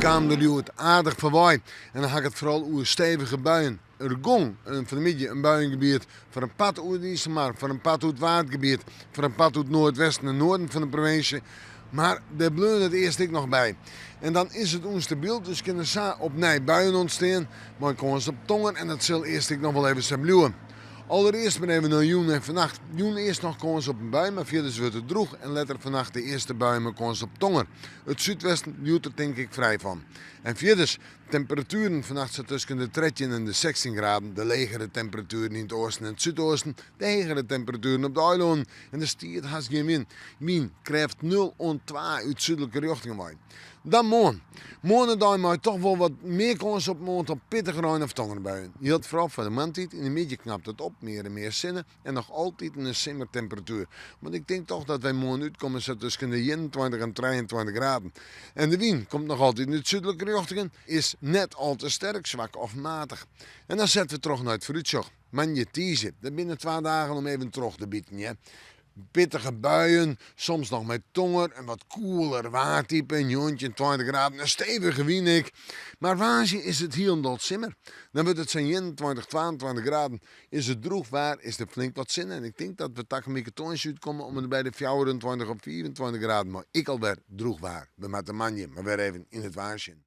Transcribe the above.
kaam der hjoed aardich foarwei en dan ha ik it foaral oer stevige buien. Der gong fan 'e middei in buiengebiet foar in part oer de Iselmar, foar in part oer it Waadgebiet, foar in part oer it noardwesten en noarden fan de provinsje. Mar dêr bleaun it earst ek noch by. En dan is it ûnstabyl, dus kinne sa opnij buien ûntstean mei kâns op tonger en dat sil earst ek noch wol even sa bliuwe. Alderearst mar even nei jûn en fannacht. Jûn earst noch kâns op in bui, mar fierders wurdt it drûch en letter fannacht de earste bui mei kâns op tonger. It súdwesten bliuwt der tink ik frij fan. En fierders, temperatueren fannacht sa tusken de 13 en de 16 graden, de legere temperatueren yn it oasten en it súdoasten, de hegere temperatueren op de eilânnen. En der stiet hast gjin wyn. Wyn krêft nul oant twa út súdlike rjochtingen wei. Dan moarn. Moarn in dei mei toch wol wat mear kâns op in oantal pittige rein of tongerbuien. Jildt foaral foar de moarntiid. Yn de middei knapt it op, mear en mear sinne en noch altyd in simmertemperatuer. Want ik tink toch dat wy moarn útkomme sa tusken de 21 en 23 graden. En de wyn komt noch altyd út súdlike rjochtingen, is net al te sterk, swak of matich. En dan sette we troch nei it foarútsjoch. Moandei, tiisdei, dat binne twa dagen om even troch te biten, hear. Pittige buien, soms noch mei tonger, in wat koeler waartype, 19, 20 graden, in stevige wyn ek. Mar woansdei is it hielendal simmer. Dan wurdt it sa'n 21, 22 graden. Is it drûch waar, is der flink wat sinne en ik tink dat we takom wike tongersdei útkomme om en by de 24 of 25 graden, mei ek alwer drûch waar. We moatte moandei mar wer even yn it waar sjen.